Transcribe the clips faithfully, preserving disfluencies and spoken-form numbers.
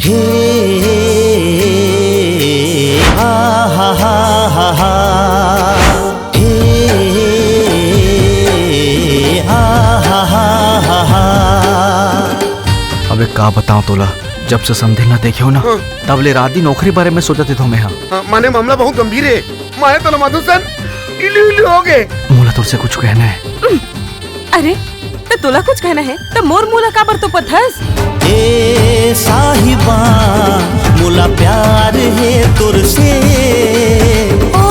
हे, आ, हा, हा, हा, हा। हे, आ, हा, हा, हा, हा। अबे का बताओ तोला, जब से समधी ला देखे हो ना, हाँ। तब ले रात दिन ओखरी बारे में सोचत हो मैं, हाँ। हाँ, माने मामला बहुत गंभीर है। माया तोला माधुसन इलू इलू हो गए। मोला तोर से कुछ कहना है। अरे, त तोला कुछ कहना है, त मोर मुंह ला काबर तोपत हस? ए साहिबा, मोला प्यार हे तोर से। ओ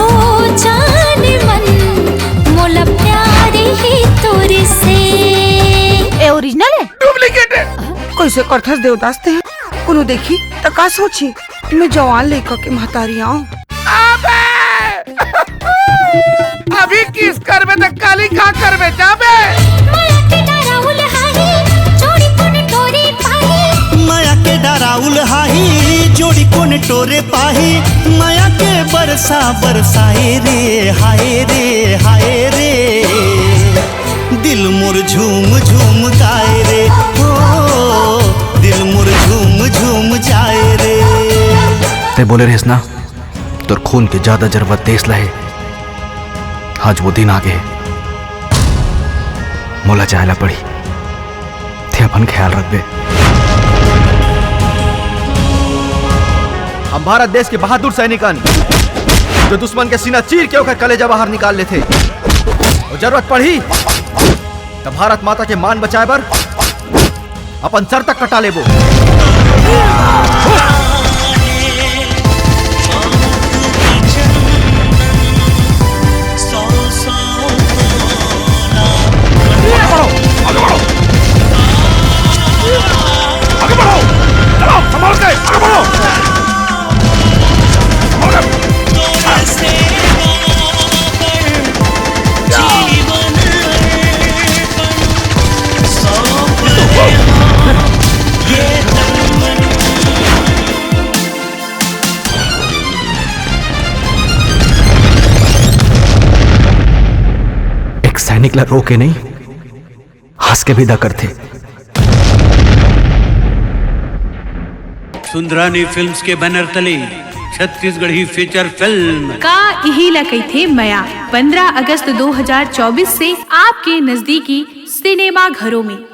जान मन, मोला प्यार हे तोर से। ए ओरिजिनल है? डुप्लीकेट है। कैसे करथस देवदास ते? कोनो देखी त का सोची? मैं जवान लइका के महतारी आऊं। अबे! अभी किस करबे त काली का करबे जाबे? माया के डराउल हाही, जोड़ी कोन टोरे पाही। माया के डराउल हाही, जोड़ी कोन टोरे पाही। माया के बरसा बरसाए रे, हाय रे, हाय रे। दिल मोर झूम झूम गाए रे, हो, दिल मोर झूम झूम जाए रे। ते बोले रहिस ना, तोर खून के ज्यादा जरूरत देश ला हे। आज वो दिन आ गे, मोला जाए ला पड़ी। ते अपन ख्याल रखबे। हम भारत देश के बहादुर सैनिकन, जो दुश्मन के सीना चीर के ओकर कलेजा बाहर निकाल लेथे। अउ जरूरत पड़ही, त भारत माता के मान बचाए बर अपन सर तक कटा लेबो। आगे बढ़ो, आगे बढ़ो, आगे बढ़ो, चलो, संभाल के आगे बढ़ो। एक सैनिक ला रो के नहीं, हंस के विदा करथे। सुंदरानी फिल्म्स के बैनर तले छत्तीसगढ़ी फीचर फिल्म। का इही ला कहिथे मया, पंद्रह अगस्त दो हज़ार चौबीस से आपके नजदीकी सिनेमा घरों में।